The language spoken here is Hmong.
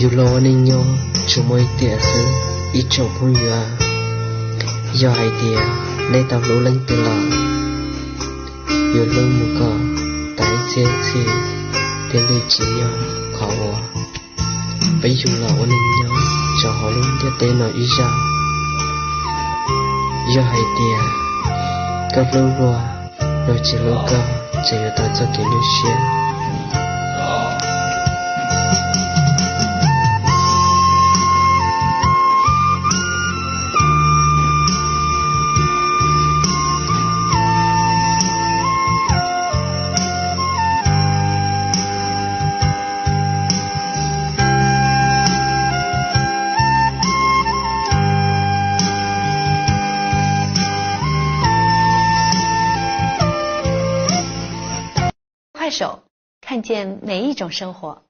Yus los ua neej nyob tsuas muaj ib tiam xwb, ib tsoom phooj ywg. Yog hais tias nej tau hlub leej twg los yus hlub mus kom tas ib txhiab txhij, thiaj li tsim nyog qhov uas peb yug los ua neej nyob rau hauv lub ntiaj teb no ib zaug. Yog hais tias koj hlub luag, luag tsis hlub koj, ces yuav tau txoj kev nyuaj siab. 快手，看见每一种生活。